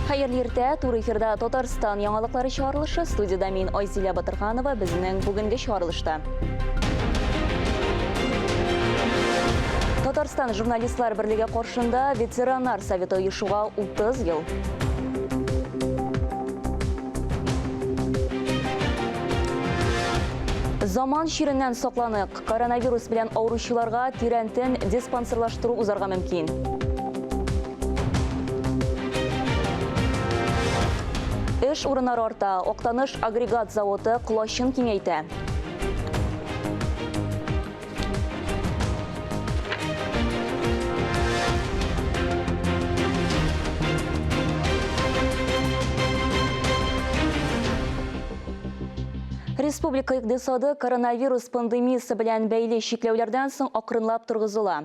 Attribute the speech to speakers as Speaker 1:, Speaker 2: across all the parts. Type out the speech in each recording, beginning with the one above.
Speaker 1: Хәерле иртә, туры эфирда Татарстан яңалыклары чыгарылышы. Студиядә мин Айзилә Батырханова, безнең бүгенге чыгарылышта. Татарстан журналистлар берлеге каршында ветераннар советы оешуга 30 ел. Заман чиреннән сакланык. Коронавирус белән авыручыларга тирәнтен диспансерлаштыру узарга мөмкин. Эш урыннары арта. Актаныш агрегат заводы колачын киңәйтә. Республика икътисады коронавирус пандемиясе белән бәйле чикләүләрдән соң акрынлап торгызыла.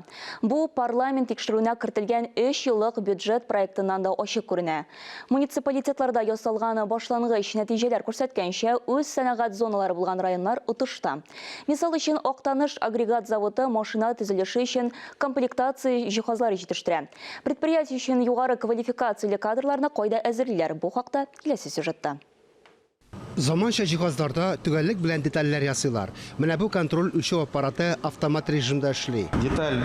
Speaker 1: Бу парламент тикшерүенә кертелгән өч еллык бюджет проектыннан да ачык күренә. Муниципалитетларда ясалган башлангыч нәтиҗәләр күрсәткәнчә, үз сәнәгать зоналары булган районнар отышта. Мисал өчен, Актаныш агрегат заводы машина төзелеше өчен комплектация җиһазлары җитештерә. Предприятие өчен югары квалификацияле кадрларны кайда әзерлиләр? Бу хакта киләсе сюжетта.
Speaker 2: Заманча җиһазларда төгәллек белән детальләр ясыйлар. Менә бу контроль үлчәү аппараты автомат режимда эшли.
Speaker 3: Деталь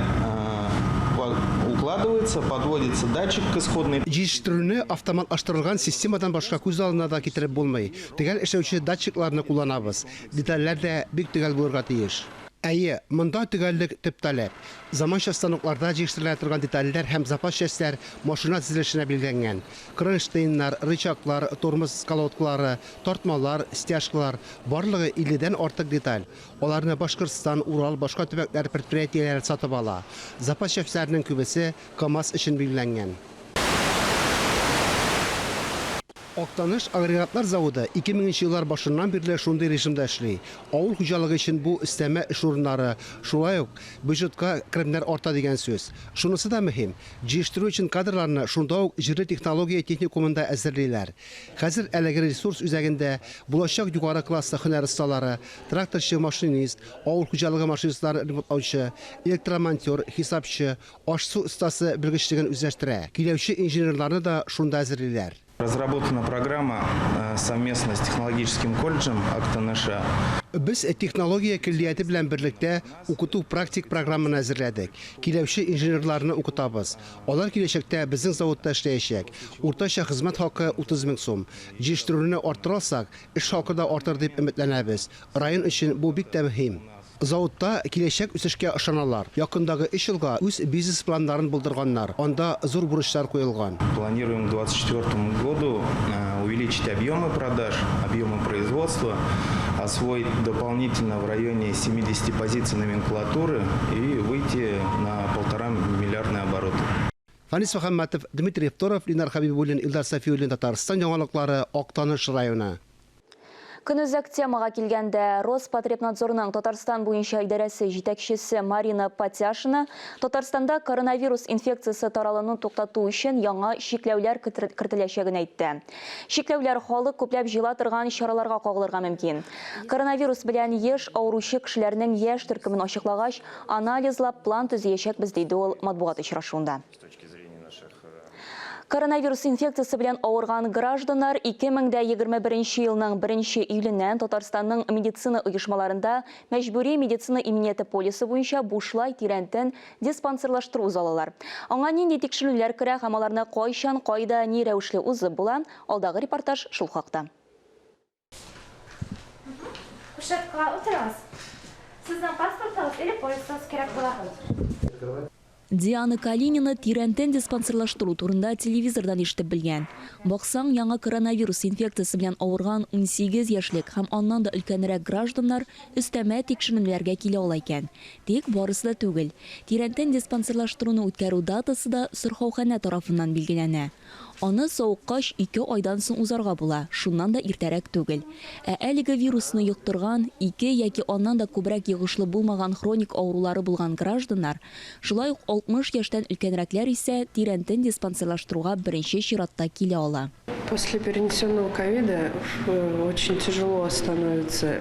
Speaker 3: укладывается, подводится датчик к исходной.
Speaker 2: Җитештерүне автоматлаштырылган системадан башка күз алдына да китереп булмый. Төгәл эшләүче датчикларны кулланабыз. Детальләр дә бик төгәл булырга тиеш. Әйе, монда төгәллек төп таләп. Заманча станокларда җитештерелә торган детальләр һәм запас частьләр машина төзелешенә билгеләнгән. Кронштейннар, рычаглар, тормоз колодкалары, тартмалар, стяжкалар, барлыгы илледән артык деталь. Аларны Башкортстан, Урал, башка төбәкләр предприятиеләре сатып ала. Запас частьләрнең күбесе КАМАЗ өчен билгеләнгән. Актаныш агрегатлар заводы 2000 нче еллар башыннан бирле шундый режимда эшли. Авыл хуҗалыгы өчен бу өстәмә эш урыннары, шулай ук бюджетка керемнәр арта дигән сүз. Шунысы да мөһим, җыештыру өчен кадрларны шунда ук җирле технология техникумында әзерлиләр. Хәзер әлеге ресурс үзәгендә булачак югары класслы һөнәр осталары, тракторчы-машинист, авыл хуҗалыгы машинистларын ремонтлаучы, электромонтер, хисапчы, аш-су остасы белгечлеген үзләштерә. Көйләүче инженерларны да шунда әзерлиләр.
Speaker 3: Разработана программа совместно с технологическим колледжем Актаныша.
Speaker 2: Без технология көллияте белән берлектә укыту-практик программаны әзерләдек. Киләүче инженерларны укытабыз. Алар киләчәктә безнең заводта эшләячәк. Уртача хезмәт хакы 30 мең сум. Җитештерүне арттыра алсак, эш хакы да артыр дип өметләнәбез. Район өчен бу бик тә мөһим. Заводта киләчәк үсешкә ышаналар. Якындагы өч елга үз бизнес-планнарын булдырганнар, анда зур бурычлар куелган.
Speaker 3: Планируем к двадцать четвертому году увеличить объемы продаж, объемы производства, освоить дополнительно в районе 70 позиций номенклатуры и выйти на полтора миллиардный оборот.
Speaker 2: Фәнис Мөхәммәтов, Дмитрий Второв, Ленар Хәбибуллин, Илдар Сафиуллин, Татарстан яңалыклары, Актаныш районы.
Speaker 1: Көнүзәк темага килгәндә, Роспотребнадзорның Татарстан буенча идарәсе җитәкчесе Марина Патяшина Татарстанда коронавирус инфекциясе таралуны туктату өчен яңа чикләүләр кертеләчәген әйтте. Чикләүләр халык күпләп җыела торган чараларга кагылырга мөмкин. Коронавирус белән еш авыручы кешеләрнең яшь төркемен ачыклагач, анализлап, план төзиячәкбез, диде ул матбугат очрашуында. Коронавирус инфекциясе белән авырган гражданнар 2021 елның 1 июленнән Татарстанның медицина оешмаларында мәҗбүри медицина иминияте полисы буенча бушлай тирәнтен диспансерлаштыру уза алалар. Аңа нинди тикшеренүләр керә һәм аларны кайчан, кайда, ни рәвешле узып була, алдагы репортаж шул хакта.
Speaker 4: Кушеткага утырыгыз. Сезнең паспортыгыз или полисыгыз кирәк була.
Speaker 1: Диана Калинина тирәнтен диспансерлаштыру турында телевизордан ишетеп белгән. Баксаң, яңа коронавирус инфекциясе белән авырган 18 яшьлек һәм аннан да өлкәнрәк гражданнар өстәмә тикшеренүләргә килә ала икән. Тик барысы да түгел. Тирәнтен диспансерлаштыруны үткәрү датасы да сырхауханә тарафыннан билгеләнә. Аны савыккач ике айдан соң узарга була, шуннан да иртәрәк түгел. Ә әлеге вирусны йоктырган, ике яки аннан да күбрәк йогышлы булмаган хроник авырулары булган гражданнар, шулай ук 60 яшьтән өлкәнрәкләр исә тирәнтен диспансерлаштыруга беренче чиратта килә ала.
Speaker 5: После перенесенного ковида очень тяжело становится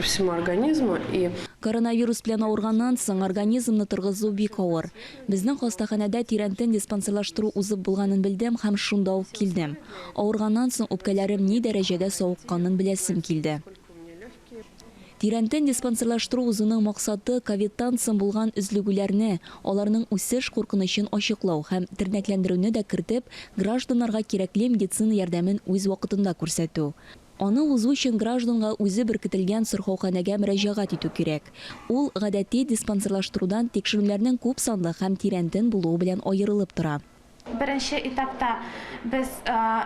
Speaker 5: всему организму и.
Speaker 1: Коронавирус белән авырганнан соң организмны торгызу бик авыр. Безнең хастаханәдә тирәнтен диспансерлаштыру узып булганын белдем һәм шунда ук килдем. Авырганнан соң үпкәләрем ни дәрәҗәдә савыкканын беләсем килде. Тирәнтен диспансерлаштыру узуның максаты ковидтан соң булган өзлегүләрне, аларның үсеш куркынычын ачыклау һәм тернәкләндерүне дә кертеп, гражданнарга кирәкле медицина ярдәмен үз вакытында күрсәтү. Аны узу өчен гражданга үзе беркетелгән сырхауханәгә мөрәҗәгать итү кирәк. Ул гадәти диспансерлаштырудан тикшерүләрнең күп санлы һәм тирәнтен булуы белән аерылып тора.
Speaker 4: Беренче этапта без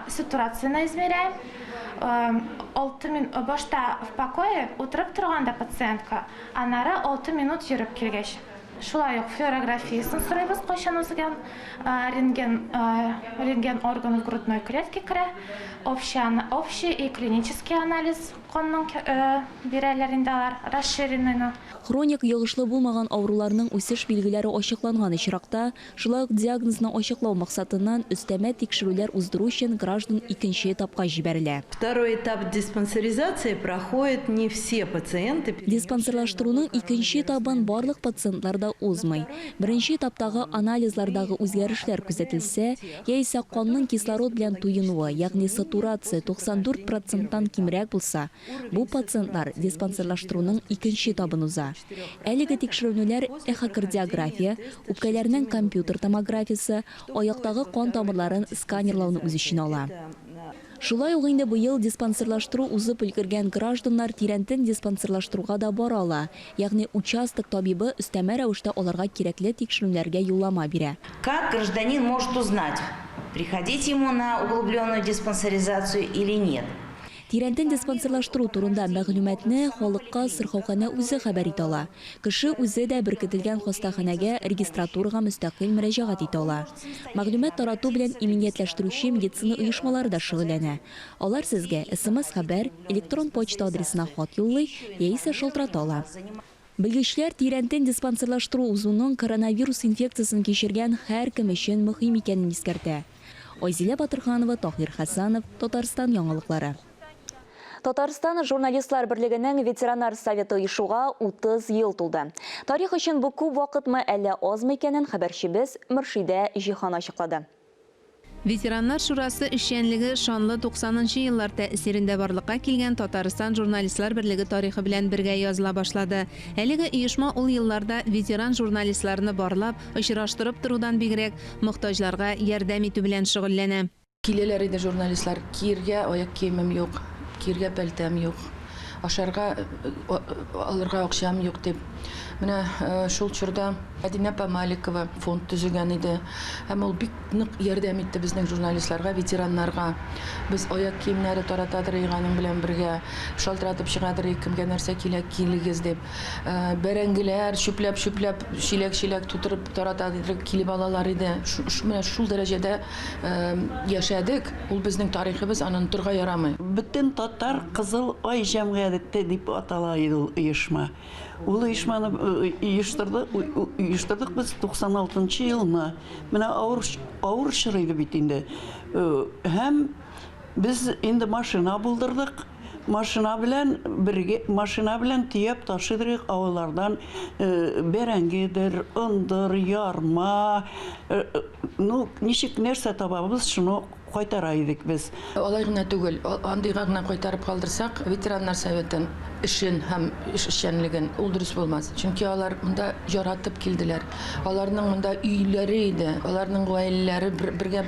Speaker 4: сатурацияне измеряем. 6 мин башта в покое утырып торганда пациентка, аннары 6 минут йөреп килгәч. Шулай ук флюорографиясын сорыйбыз, кайчан узган, рентген, рентген органов грудной клетки керә, общий, общий и клинический анализ канның бирәләр инде алар, расширенныйны.
Speaker 1: Хроник йогышлы булмаган авыруларның үсеш билгеләре ачыкланган очракта, шулай ук диагнозны ачыклау максатыннан өстәмә тикшерүләр уздыру өчен граждан икенче этапка җибәрелә.
Speaker 5: Второй этап диспансеризации проходят не все пациенты.
Speaker 1: Диспансерлаштыруның икенче этабын барлык пациентлар да узмый. Беренче этаптагы анализлардагы үзгәрешләр күзәтелсә, яисә канның кислород белән туенуы, ягъни сатурация 94 проценттан кимрәк булса, бу пациентлар диспансерлаштыруның икенче этабын уза. Әлеге тикшеренүләр эхокардиография, үпкәләрнең компьютер томографиясе, аяктагы кан тамырларын сканерлауны үз эченә ала. Шулай ук инде быел диспансерлаштыру узып өлгергән гражданнар тирәнтен диспансерлаштыруга да бара ала. Ягъни участок табибы өстәмә рәвештә аларга кирәкле тикшеренүләргә юллама бирә.
Speaker 6: Как гражданин может узнать, приходить ему на углубленную диспансеризацию или нет?
Speaker 1: Тирәнтен диспансерлаштыру турында мәгълүматны халыкка сырхауханә үзе хәбәр итә ала. Кеше үзе дә беркетелгән хастаханәгә регистратурага мөстәкыйль мөрәҗәгать итә ала. Мәгълүмат тарату белән иминиятләштерүче медицина оешмалары да шөгыльләнә. Алар сезгә SMS хәбәр, электрон почта адресына хат юллый яисә шалтырата ала. Белгечләр тирәнтен диспансерлаштыру узуның коронавирус инфекциясен кичергән һәркем өчен мөһим икәнен искәртә. Айзилә Батырханова, Таһир Хәсәнов, Татарстан яңалыклары. Татарстан журналистлар берлегенең ветераннар советы оешуга 30 ел тулды. Тарих өчен бу күп вакытмы, әллә азмы икәнен хәбәрчебез Мөршидә Җиһан ачыклады.
Speaker 7: Ветераннар шурасы эшчәнлеге шанлы 90нчы еллар тәэсирендә барлыкка килгән Татарстан журналистлар берлеге тарихы белән бергә языла башлады. Әлеге оешма ул елларда ветеран журналистларны барлап, очраштырып торудан бигрәк, мохтаҗларга ярдәм итү белән шөгыльләнә.
Speaker 8: Киләләр иде журналистлар, киергә аяк киемем юк, киергә пәлтәм юк, ашарга алырга акчам юк дип. Менә шул чорда Мәдинә апа Маликова фонд төзегән иде. Һәм ул бик нык ярдәм итте безнең журналистларга, ветераннарга. Без аяк киемнәре таратадыр аның белән бергә, шалтыратып чыгадыр, кемгә нәрсә кирәк, килегез дип. Бәрәңгеләр чүпләп-чүпләп, чиләк-чиләк тутырып таратадыр, килеп алалар иде. Менә шул дәрәҗәдә яшәдек. Ул безнең тарихыбыз, аны онытырга ярамый.
Speaker 9: Бөтен татар Кызыл Ай җәмгыяте дип атала иде ул оешма. Ул оешманы оештырдык без 96 елны. Менә авыр авыр чор иде бит инде. Һәм без инде машина булдырдык. Машина белән бергә, машина белән төяп ташыдык авыллардан бәрәңгедер, ондыр, ярма, ну, ничек нәрсә табабыз, шуны кайтара идек без.
Speaker 8: Алай гына түгел, андыйга гына кайтарып калдырсак, ветераннар советын эшен һәм эшчәнлеген ул дөрес булмас. Чөнки алар монда яратып килделәр. Аларның монда өйләре иде, аларның гаиләләре бергә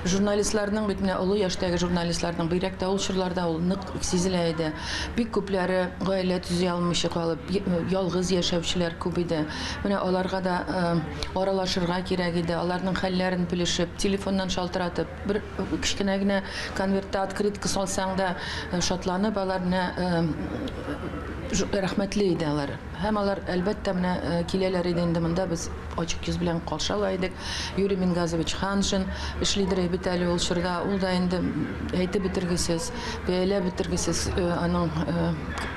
Speaker 8: журналистларның бит менә олы яшьтәге журналистларның бигрәк тә ул чорларда ул нык сизелә иде. Бик күпләре гаилә төзи алмыйча калып, ялгыз яшәүчеләр күп иде. Менә аларга да аралашырга кирәк иде, аларның хәлләрен белешеп, телефоннан шалтыратып, бер кечкенә генә конвертта открытка салсаң да шатланып, алар менә рәхмәтле иде алар. Һәм алар әлбәттә менә киләләр иде инде монда, без ачык йөз белән каршы ала идек. Юрий Мингазович Ханшин эшлидер бит әле ул чорда, ул да инде әйтеп бетергесез, бәяләп бетергесез аның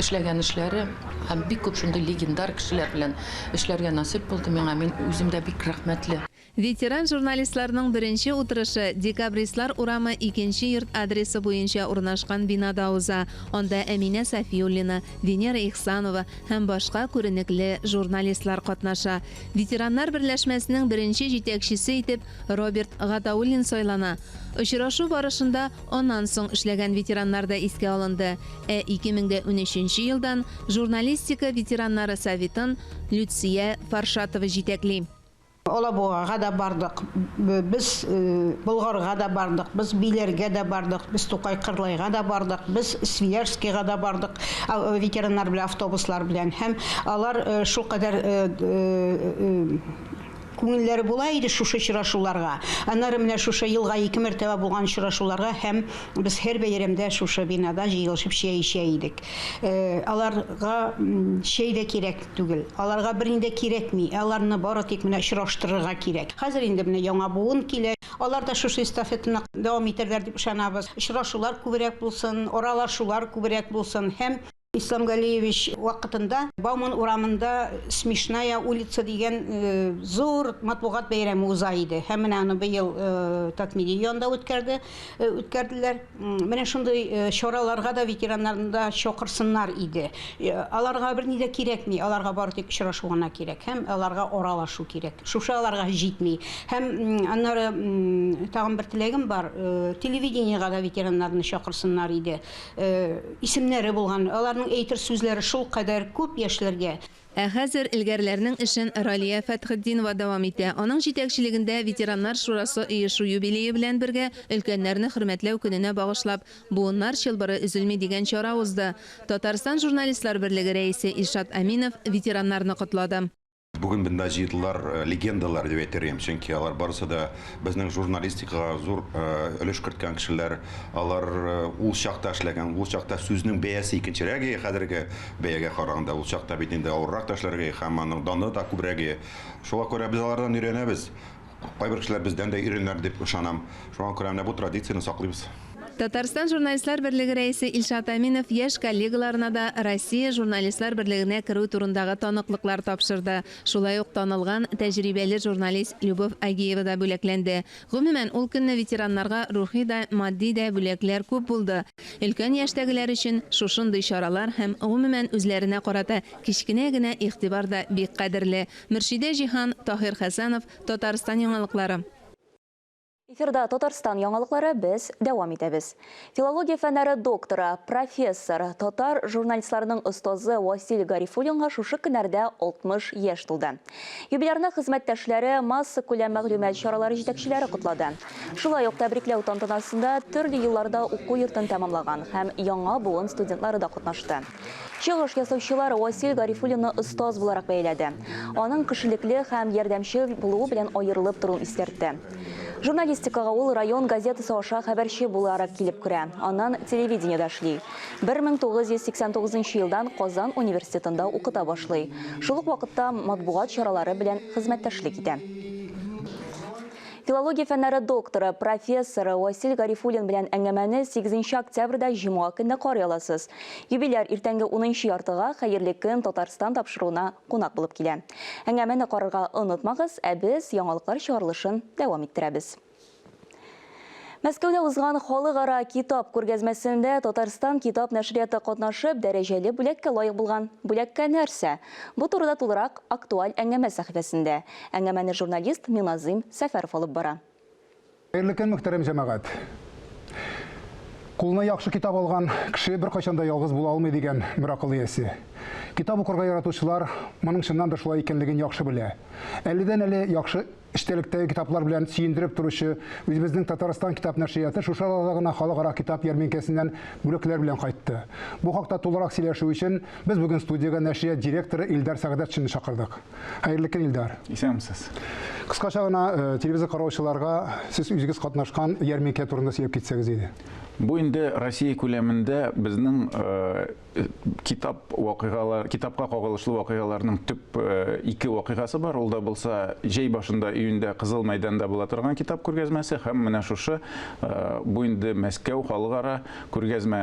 Speaker 8: эшләгән эшләре. Һәм бик күп шундый легендар кешеләр белән эшләргә насыйп булды миңа. Мин үзем дә бик рәхмәтле.
Speaker 7: Ветеран журналистларның беренче утырышы Декабристлар урамы икенче йорт адресы буенча урнашкан бинада уза. Анда Әминә Сафиуллина, Венера Ихсанова һәм башка күренекле журналистлар катнаша. Ветераннар берләшмәсенең беренче җитәкчесе итеп Роберт Гатауллин сайлана. Очрашу барышында аннан соң эшләгән ветераннар да искә алынды. Ә 2013 елдан журналистика ветераннары советын Люция Фаршатова җитәкли.
Speaker 10: Алабугага да бардык, без Болгарга да бардык, без Биләргә дә бардык, без Тукай Кырлайга да бардык, без Свияжскийга да бардык ветераннар белән автобуслар белән. Һәм алар шулкадәр күңелләре була иде шушы очрашуларга. Аннары менә шушы елга ике мәртәбә булган очрашуларга һәм без һәр бәйрәмдә шушы бинада җыелышып чәй эчә идек. Аларга чәй дә кирәк түгел. Аларга берни дә кирәкми. Аларны бары тик менә очраштырырга кирәк. Хәзер инде менә яңа буын килә. Алар да шушы эстафетаны дәвам итәрләр дип ышанабыз. Очрашулар күбрәк булсын, аралашулар күбрәк булсын һәм Ислам Галиевич вакытында Бауман урамында Смешная улица дигән зур матбугат бәйрәме уза иде. Һәм менә аны быел Татмедиа янында үткәрде, үткәрделәр. Менә шундый чараларга да ветераннарны да чакырсыннар иде. Аларга берни дә кирәкми, аларга бары тик очрашу гына кирәк һәм аларга аралашу кирәк. Шушы аларга җитми. Һәм аннары тагын бер теләгем бар, телевидениегә дә ветераннарны чакырсыннар иде. Исемнәре булган, аларның әйтер сүзләре шулкадәр күп яшьләргә.
Speaker 7: Ә хәзер элгәрләрнең эшен Ралия Фәтхетдинова дәвам итә. Аның җитәкчелегендә Ветераннар шурасы оешу юбилее белән бергә өлкәннәрне хөрмәтләү көненә багышлап Буыннар чылбыры өзелми дигән чара узды. Татарстан Журналистлар берлеге рәисе Илшат Әминов ветераннарны котлады.
Speaker 11: Бүген бында җыелдылар легендалар дип әйтер идем, чөнки алар барысы да безнең журналистикага зур өлеш керткән кешеләр. Алар ул чакта эшләгән, ул чакта сүзнең бәясе икенчерәк иде хәзерге бәягә караганда. Ул чакта бит инде авыррак та эшләргә һәм аның даны да күбрәк иде. Шуңа күрә без алардан өйрәнәбез. Кайбер кешеләр бездән дә өйрәнер дип ышанам. Шуңа күрә менә бу традицияне саклыйбыз.
Speaker 7: Татарстан Журналистлар берлеге рәисе Илшат Әминов яшь коллегаларына да Россия Журналистлар берлегенә керү турындагы таныклыклар тапшырды. Шулай ук танылган, тәҗрибәле журналист Любовь Агеева да бүләкләнде. Гомумән, ул көнне ветераннарга рухи да, матди дә бүләкләр күп булды. Өлкән яшьтәгеләр өчен шушындый чаралар һәм, гомумән, үзләренә карата кечкенә генә игътибар да бик кадерле. Мөршидә Җиһан, Таһир Хәсәнов, Татарстан яңалыклары.
Speaker 1: Эфирда Татарстан яңалыклары, без дәвам итәбез. Филология фәннәре докторы, профессор, татар журналистларының остазы Василь Гарифуллинга шушы көннәрдә 60 яшь тулды. Юбилярны хезмәттәшләре, массакүләм мәгълүмат чаралары җитәкчеләре котлады. Шулай ук тәбрикләү тантанасында төрле елларда уку йортын тәмамлаган һәм яңа буын студентлары да катнашты. Чыгыш ясаучылар Василь Гарифуллинны остаз буларак бәяләде. Аның кешелекле һәм ярдәмчел булуы белән аерылып торуын искәртте. Журналистикага ул район газетасы аша хәбәрче буларак килеп керә. Аннан телевидениедә эшли. 1989 елдан Казан университетында укыта башлый. Шул ук вакытта матбугат чаралары белән хезмәттәшлек итә. Филология фәннәре докторы, профессоры Василь Гарифуллин белән әңгәмәне 8 октябрьдә җомга көнне карый аласыз. Юбиляр иртәнге 10:30-га Хәерле көн Татарстан тапшыруына кунак булып килә. Әңгәмәне карарга онытмагыз, ә без яңалыклар чыгарылышын дәвам иттерәбез. Мәскәүдә узган халыкара китап күргәзмәсендә Татарстан китап нәшрияты катнашып, дәрәҗәле бүләккә лаек булган. Бүләккә нәрсә? Бу турыда тулырак актуаль әңгәмә сәхифәсендә. Әңгәмәне журналист Миназим Сәфәров алып бара.
Speaker 12: Хәерле көн, мөхтәрәм җәмәгать. Кулына яхшы китап алган кеше беркайчан да ялгыз була алмый дигән бер акыл иясе. Китап укырга яратучылар моның чыннан да шулай икәнлеген яхшы белә. Әледән-әле яхшы эчтәлектәге китаплар белән сөендереп торучы үзебезнең Татарстан китап нәшрияты шушы арада гына халыкара китап ярминкәсеннән бүләкләр белән кайтты. Бу хакта тулырак сөйләшү өчен без бүген студиягә нәшрият директоры Илдар Сәгъдәтшинны чакырдык. Хәерле көн, Илдар.
Speaker 13: Исәнмесез.
Speaker 12: Кыскача гына телевизор караучыларга сез үзегез катнашкан ярминкә турында сөйләп китсәгез иде.
Speaker 13: Бу инде Россия күләмендә безнең китап вакыйгалар, китапка кагылышлы вакыйгаларның төп ике вакыйгасы бар. Ул да булса җәй башында Өендә Кызыл мәйданда була торган китап күргәзмәсе һәм менә шушы бу инде Мәскәү халыкара күргәзмә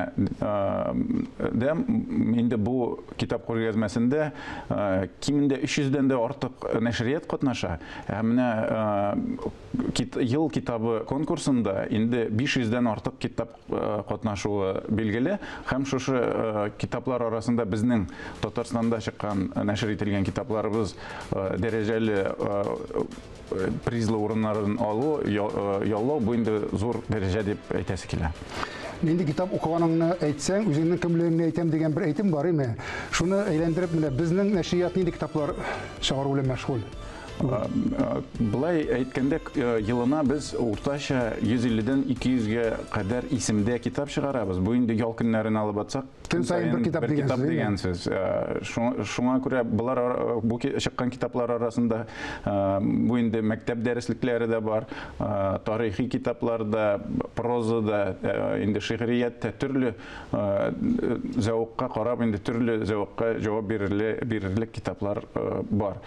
Speaker 13: дә инде бу китап күргәзмәсендә кимендә 300 дән дә артык нәшрият катнаша. Ә менә ел китабы конкурсында инде 500 дән артык китап катнашуы билгеле. Һәм шушы китаплар арасында безнең Татарстанда чыккан, нәшер ителгән китапларыбыз дәрәҗәле призлы урыннарын алу, яулау бу инде зур дәрәҗә дип әйтәсе килә.
Speaker 12: Нинди китап укыганыңны әйтсәң, үзеңнең кемлегеңне әйтәм дигән бер әйтем бар име? Шуны әйләндереп менә безнең нәшрият нинди китаплар чыгару белән мәшгуль?
Speaker 13: Былай әйткәндә, елына без уртача 150-дән 200-гә кадәр исемдә китап чыгарабыз. Бу инде ял көннәрен алып атсак,
Speaker 12: көн саен бер китап дигән
Speaker 13: сүз. Шуңа күрә болар бу чыккан китаплар арасында бу инде мәктәп дәреслекләре дә бар, тарихи китаплар да, проза да, инде шигърият тә, төрле зәвыкка карап инде төрле зәвыкка җавап бирерлек китаплар бар.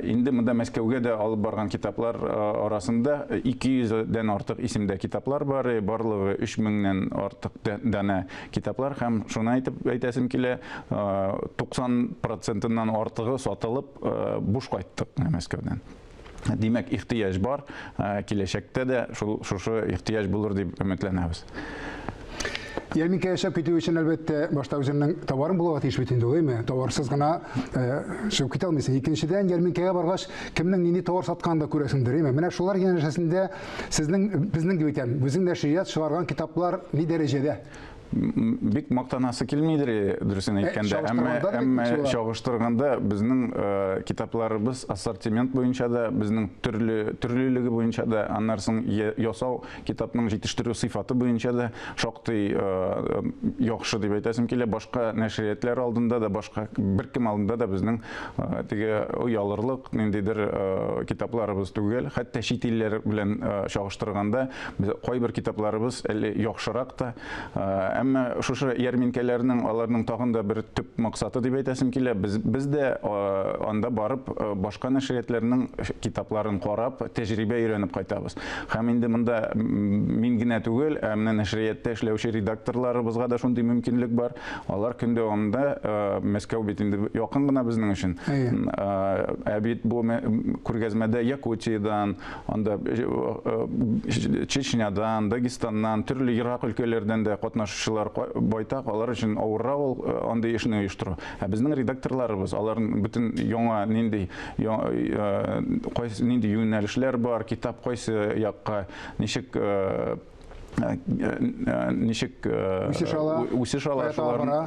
Speaker 13: Инде монда Мәскәүгә дә алып барган китаплар арасында 200 дән артык исемдә китаплар бар, барлыгы 3000 нән артык данә китаплар һәм шуны әйтеп әйтәсем килә, 90 процентыннан артыгы сатылып, буш кайттык Мәскәүдән. Димәк, ихтыяҗ бар, киләчәктә дә шул шушы ихтыяҗ булыр дип өметләнәбез.
Speaker 12: Ярминкә яшәп китү өчен, әлбәттә, башта үзеңнең товарың булырга тиеш бит инде, әйме? Товарсыз гына чыгып китә алмыйсың. Икенчедән, ярминкәгә баргач, кемнең нинди товар сатканын да күрәсеңдер, әйме? Менә шулар янәшәсендә сезнең, безнең дип әйтәм, безнең нәшрият чыгарган китаплар ни дәрәҗәдә?
Speaker 13: Бик мактанасы килмидер, дөресен әйткәндә. Әмма чагыштырганда безнең китапларыбыз ассортимент буенча да, безнең төрле төрлелеге буенча да, аннан соң ясау китапның җитештерү сыйфаты буенча да шактый яхшы дип әйтәсем килә. Башка нәшриятләр алдында да, башка беркем алдында да безнең теге оялырлык ниндидер китапларыбыз түгел. Хәтта чит илләр белән чагыштырганда кайбер китапларыбыз әле яхшырак та. Әмма шушы ярминкәләрнең аларның тагын да бер төп максаты дип әйтәсем килә. Без дә анда барып башка нәшриятләрнең китапларын карап, тәҗрибә өйрәнеп кайтабыз. Һәм инде монда мин генә түгел, ә менә нәшрияттә эшләүче редакторларыбызга да шундый мөмкинлек бар. Алар көн дәвамында Мәскәү бит инде якын гына безнең өчен. Ә бит бу күргәзмәдә Якутиядән, анда Чечнядан, Дагестаннан, төрле ерак өлкәләрдән дә катнашучылар байтак, алар өчен авыррак ул андый эшне оештыру. Ә безнең редакторларыбыз, аларның бөтен яңа нинди кайсы нинди юнәлешләр бар, китап кайсы якка ничек ничек үсеш ала,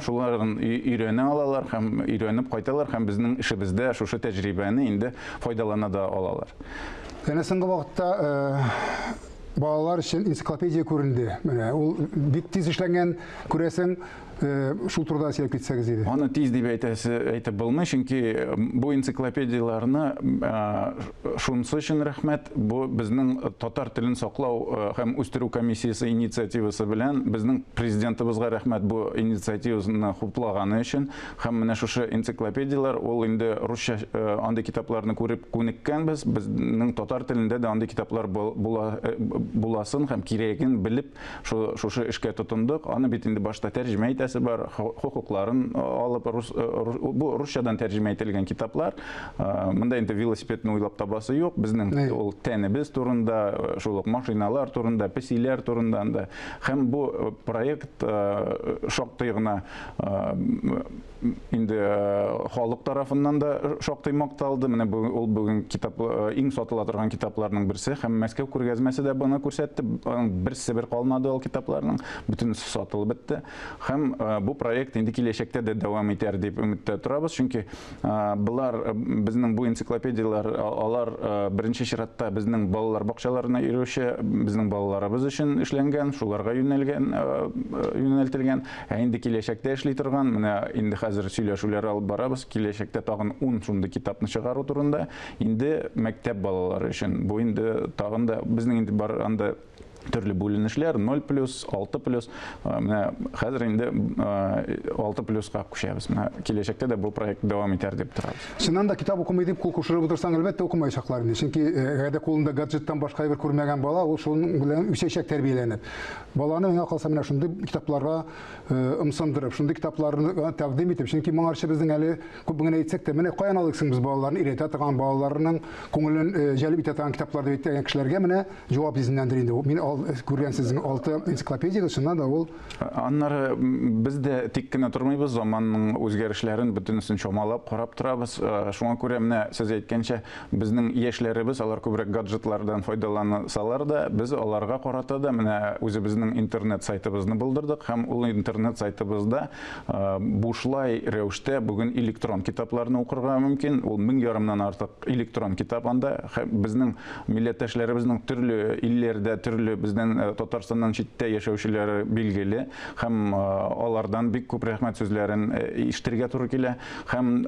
Speaker 13: шуларын өйрәнә алалар һәм өйрәнеп кайталар һәм безнең эшебездә шушы тәҗрибәне инде файдалана да алалар.
Speaker 12: Әнә соңгы вакытта балалар өчен энциклопедия күренде. Менә ул бик тиз эшләнгән, күрәсең, шул турыда сөйләп китсәгез иде.
Speaker 13: Аны тиз дип әйтәсе әйтеп булмый, чөнки бу энциклопедияләрне шунысы өчен рәхмәт, бу безнең татар телен саклау һәм үстерү комиссиясе инициативасы белән безнең президентыбызга рәхмәт бу инициативаны хуплаганы өчен. Һәм менә шушы энциклопедияләр ул инде русча андый китапларны күреп күнеккәнбез, безнең татар телендә дә андый китаплар буласын һәм кирәген белеп шушы эшкә тотындык. Аны бит инде башта тәрҗемә итәсе бар, хокукларын алып, бу русчадан тәрҗемә ителгән китаплар. Монда инде велосипедны уйлап табасы юк, безнең ул тәнебез турында, шул ук машиналар турында, песиләр турында анда. Һәм бу проект шактый гына инде халык тарафыннан да шактый макталды. Менә ул бүген китап иң сатыла торган китапларның берсе һәм Мәскәү күргәзмәсе дә моны күрсәтте. Аның берсе бер калмады ул китапларның, бөтенесе сатылып бетте. Һәм бу проект инде киләчәктә дә дәвам итәр дип өметтә торабыз, чөнки болар безнең бу энциклопедияләр алар беренче чиратта безнең балалар бакчаларына йөрүче безнең балаларыбыз өчен эшләнгән, шуларга юнәлгән, юнәлтелгән. Ә инде киләчәктә эшли торган, менә инде хәзер сөйләшүләр алып барабыз, киләчәктә тагын 10 шундый китапны чыгару турында, инде мәктәп балалары өчен. Бу инде тагын да безнең инде бар анда Төрле бүленешләр 0 плюс, 6 плюс. Менә хәзер инде 6 плюска күчәбез. Менә киләчәктә дә бу проект дәвам итәр дип торабыз.
Speaker 12: Чыннан да китап укымый дип кул кушырып утырсаң, әлбәттә, укымаячаклар инде. Чөнки әгәр дә кулында гаджеттан башка әйбер күрмәгән бала, ул шуның белән үсәчәк, тәрбияләнеп. Баланы миңа калса менә шундый китапларга ымсындырып, шундый китапларны тәкъдим итеп, чөнки моңарчы безнең әле күп генә әйтсәк тә, менә каян алыйк соң без балаларны өйрәтә торган, балаларның күңелен җәлеп итә торган китаплар дип әйткән кешеләргә менә җавап йөзеннәндер инде. Мин күргән сезнең алты энциклопедиягез, чыннан да ул.
Speaker 13: Аннары без дә тик кенә тормыйбыз, заманның үзгәрешләрен бөтенесен чамалап, карап торабыз. Шуңа күрә менә сез әйткәнчә, безнең яшьләребез, алар күбрәк гаджетлардан файдалансалар да, без аларга карата да менә үзебезнең интернет сайтыбызны булдырдык һәм ул интернет сайтыбызда бушлай рәвештә бүген электрон китапларны укырга мөмкин. Ул 1500 ярымнан артык электрон китап анда. Безнең милләттәшләребезнең төрле илләрдә, төрле бездән Татарстаннан читтә яшәүчеләре билгеле һәм алардан бик күп рәхмәт сүзләрен ишетергә туры килә. Һәм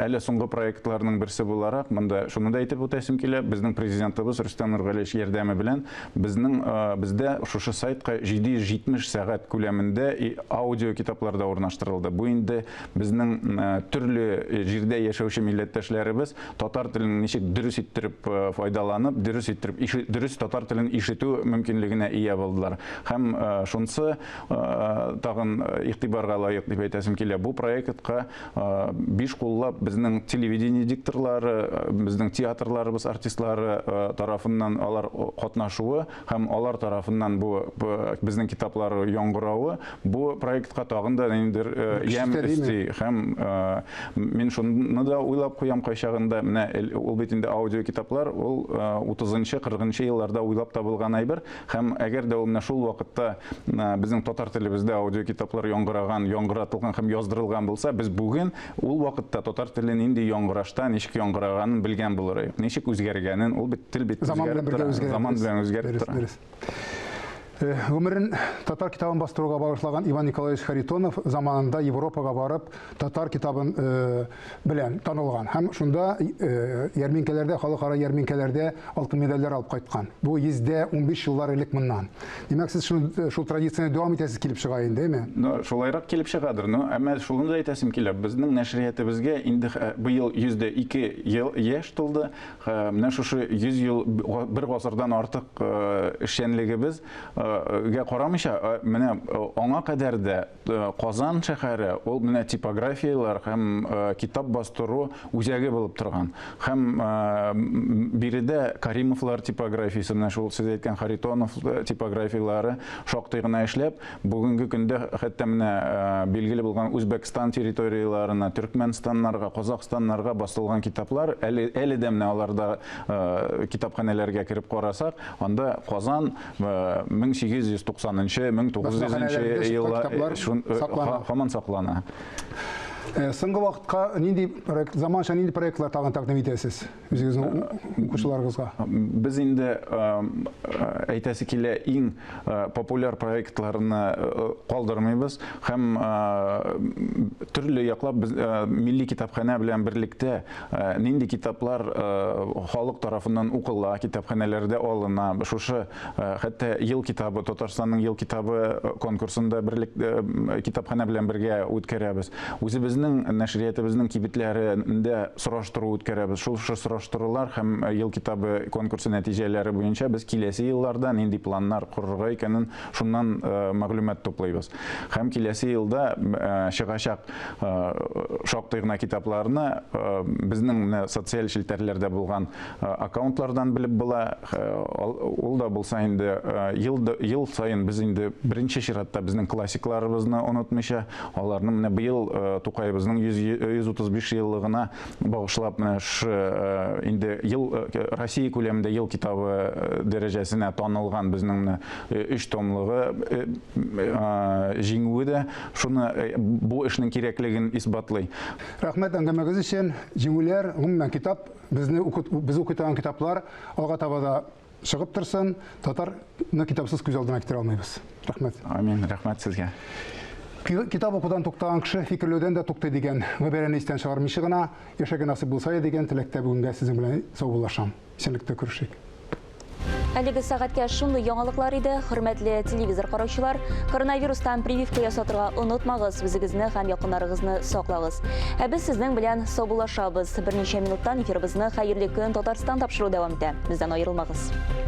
Speaker 13: әле соңгы проектларның берсе буларак, монда шуны да әйтеп үтәсем килә, безнең президентыбыз Рөстәм Нургалиевич ярдәме белән безнең бездә шушы сайтка 770 сәгать күләмендә аудио китаплар да урнаштырылды. Бу инде безнең төрле җирдә яшәүче милләттәшләребез татар телен ничек дөрес иттереп файдаланып, дөрес иттереп, дөрес татар телен ишетү мөмкинлегенә ия булдылар. Һәм шунсы тагын игътибарга лаек дип әйтәсем килә, бу проектка биш куллап безнең телевидение дикторлары, безнең театрларыбыз артистлары тарафыннан алар катнашуы һәм алар тарафыннан бу безнең китаплар яңгыравы бу проектка тагын да ниндидер ямь өсти. Һәм мин шуны да уйлап куям кайчагында, менә ул бит инде аудио китаплар, ул 30-нчы, 40-нчы елларда уйлап табылган әйбер. Һәм әгәр дә ул менә шул вакытта безнең татар телебездә аудио китаплар яңгыраган, яңгыратылган һәм яздырылган булса, без бүген ул вакытта татар теле нинди яңгырашта, ничек яңгыраганын белгән булыр идек. Ничек үзгәргәнен, ул бит тел бит үзгәреп тора. Заман белән үзгәреп тора.
Speaker 12: Гомерен татар китабын бастыруга багышлаган Иван Николаевич Харитонов заманында Европага барып татар китабын белән танылган һәм шунда ярминкәләрдә, халыкара ярминкәләрдә алтын медальләр алып кайткан. Бу 115 еллар элек моннан. Димәк, сез шуны, шул традицияне дәвам итәсез килеп чыга инде, әйме?
Speaker 13: Ну, шулайрак килеп чыгадыр. Ну, әмма шуны да әйтәсем килә, безнең нәшриятебезгә инде быел 102 ел яшь тулды. Менә шушы 100 ел, бер гасырдан артык эшчәнлегебез гә карамыйча, менә аңа кадәр дә Казан шәһәре ул менә типографияләр һәм китап бастыру үзәге булып торган. Һәм биредә Каримовлар типографиясе, менә шул сез әйткән Харитонов типографияләре шактый гына эшләп, бүгенге көндә хәтта менә билгеле булган Үзбәкстан территорияләренә, Төркмәнстаннарга, Казахстаннарга басылган китаплар әле әле дә менә аларда китапханәләргә кереп карасак, анда Казан 1890 нчы, 1900 нчы еллар һаман саклана.
Speaker 12: Соңгы вакытка нинди проект, заманча нинди проектлар тагын тәкъдим итәсез үзегезнең укучыларыгызга?
Speaker 13: Без инде әйтәсе килә, иң популяр проектларны калдырмыйбыз һәм төрле яклап без милли китапханә белән берлектә Нинди китаплар халык тарафыннан укыла, китапханәләрдә алына. Шушы хәтта ел китабы, Татарстанның ел китабы конкурсында берлек китапханә белән бергә үткәрәбез. Үзебезнең нәшриятебезнең кибетләрендә сораштыру үткәрәбез. Шул шушы сораштырулар һәм ел китабы конкурсы нәтиҗәләре буенча без киләсе елларда нинди планнар корырга икәнен шуннан мәгълүмат туплыйбыз. Һәм киләсе елда чыгачак Шактый гына китапларны безнең менә социаль челтәрләрдә булган аккаунтлардан белеп була. Ул да булса инде ел, ел саен без инде беренче чиратта безнең классикларыбызны онытмыйча, аларны менә быел Тукаебызның 135 еллыгына багышлап менә шушы инде ел Россия күләмендә ел китабы дәрәҗәсенә танылган безнең менә өч томлыгы җиңүе дә шуны бу эшнең кирәклеген исбатлый.
Speaker 12: Рәхмәт әңгәмәгез өчен. Җиңүләр, гомумән, китап, безне без укый торган китаплар алга таба да чыгып торсын. Татарны китапсыз күз алдына китерә алмыйбыз. Рәхмәт.
Speaker 13: Амин, рәхмәт сезгә.
Speaker 12: Китап укудан туктаган кеше фикерләүдән дә туктый дигән гыйбарәне истән чыгармыйча гына яшәргә насыйп булса иде дигән теләктә бүгенгә сезнең белән саубуллашам. Исәнлектә күрешик.
Speaker 1: Әлеге сәгатькә шундый яңалыклар иде. Хөрмәтле телевизор караучылар, коронавирустан прививка ясатырга онытмагыз, үзегезне һәм якыннарыгызны саклагыз. Ә без сезнең белән саубуллашабыз. Берничә минуттан эфирыбызны Хәерле көн Татарстан тапшыруы дәвам итә. Бездән аерылмагыз.